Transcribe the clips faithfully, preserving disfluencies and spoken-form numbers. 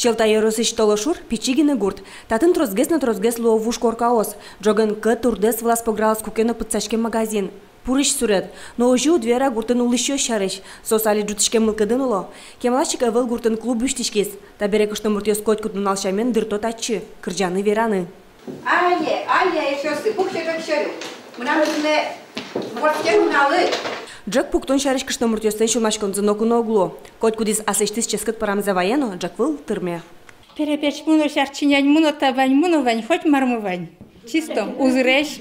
Чалта ёросысь Толошур — пичи гинэ гурт. Татын тросгес но тросгес луо вуж коркаос. Ӝоген кӧт турдэс вылаз погралоз куке но пытсаськем магазин. Пурысь суред. Но озьы уд вера гуртын улӥсьёс сярысь. Соос али ӝутӥськем мылкыдын уло. Кемалась ик ӧвӧл гуртын клуб усьтӥськиз. Табере кышномуртъёс котькуд нунал сямен дырто татчы кырӟаны-вераны. Али, али эшъёсы, пуксьы, пуксьы. Мынам ӝыны вордскем нуналлы. Ӝӧк пуктон сярысь кышномуртъёслэн сюлмаськонзы ноку но уг луо. Котькудӥз аслэсьтыз ческыт пӧрамзэ вае но, ӝӧк выл тырме. Перепеч мыно, сярчинянь мыно, табань мыно вань, хоть мармы вань. Чисто узыресь.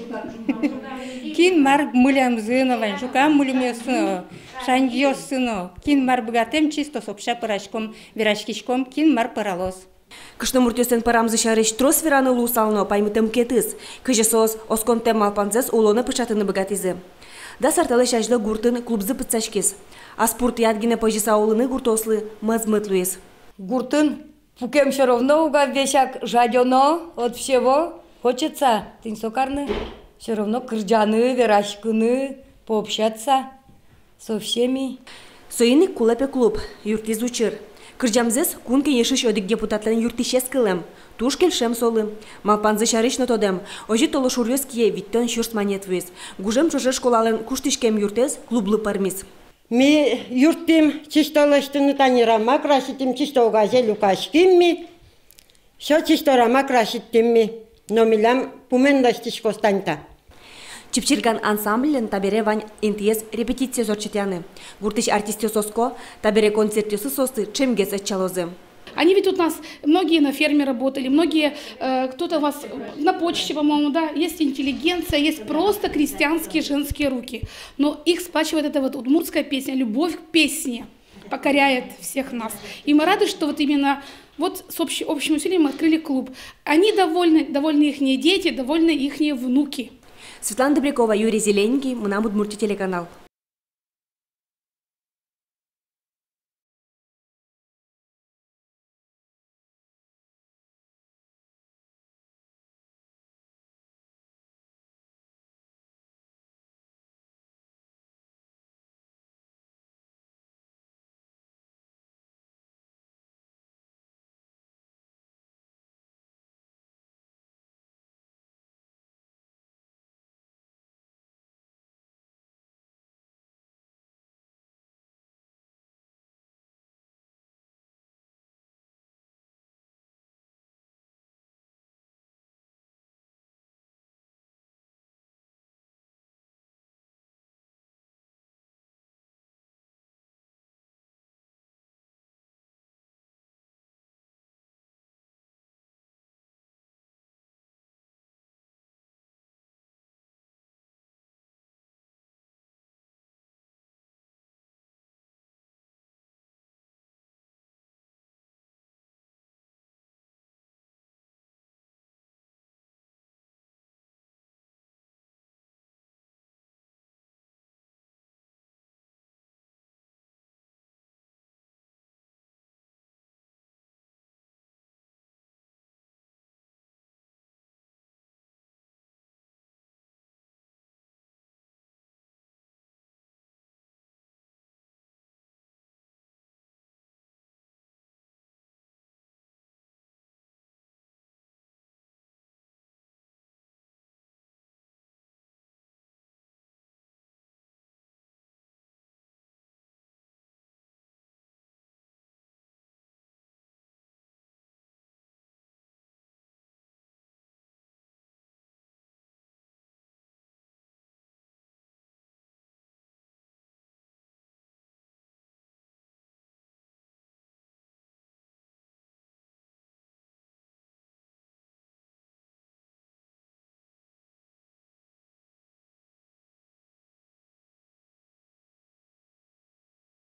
Кин мар мылемзы но вань, жука мылемъёссы но, шаньгиоссы но. Кин мар быгатэм, чисто сообща пӧраськом, вераськиськом, кин мар пӧралоз. Кышномуртъёслэн пӧрамзы сярысь трос вераны луысал но, паймытэ мукетыз. Кызьы соос осконтэм малпанзэс улонэ пыӵатыны быгатӥзы. Дас ар талэсь азьло гуртын клубзы пытсаськиз. Аспуртыяд гинэ пӧзьыса улыны гуртоослы мӧзмыт луиз. Гуртын пукем всё равно уг-а, весяк жадёно от всего. Хочется тӥни со карыны, всё равно кырӟаны, вераськыны, пообщаться со всеми. Соин ик кулэ, пе, клуб, юрттӥз учыр. Кырӟамзэс Кун Кенешысь одӥг депутатлэн юрттӥсез кылэм. Туж кельшем солы. Малпанзы сярысь но тодэм. Озьы толошуръёс кие витьтон сюрс манет вуиз. Гужем ӵоже школалэн куштӥськем юртэз клублы пӧрмиз. Ми юрттӥм чисто лэсьтыны, тани рама краситӥм, чисто огазе люкаським ми. Всё, чисто рама краситӥм ми, но милям пумен лэсьтӥськоз тани та. «Чипчирган» ансамбльлэн табере вань интыез репетициос ортчытъяны. Гуртысь артистъёс оско, табере концертъёсы соосты ӵемгес ӧтчалозы. Они ведь тут у нас, многие на ферме работали, многие, э, кто-то у вас на почте, по-моему, да, есть интеллигенция, есть просто крестьянские женские руки. Но их сплачивает эта вот удмуртская песня, любовь к песне покоряет всех нас. И мы рады, что вот именно вот с общ-, общим усилием мы открыли клуб. Они довольны, довольны ихние дети, довольны ихние внуки. Светлана Добрякова, Юрий Зелененький, «Мынам Удмуртие» телеканал.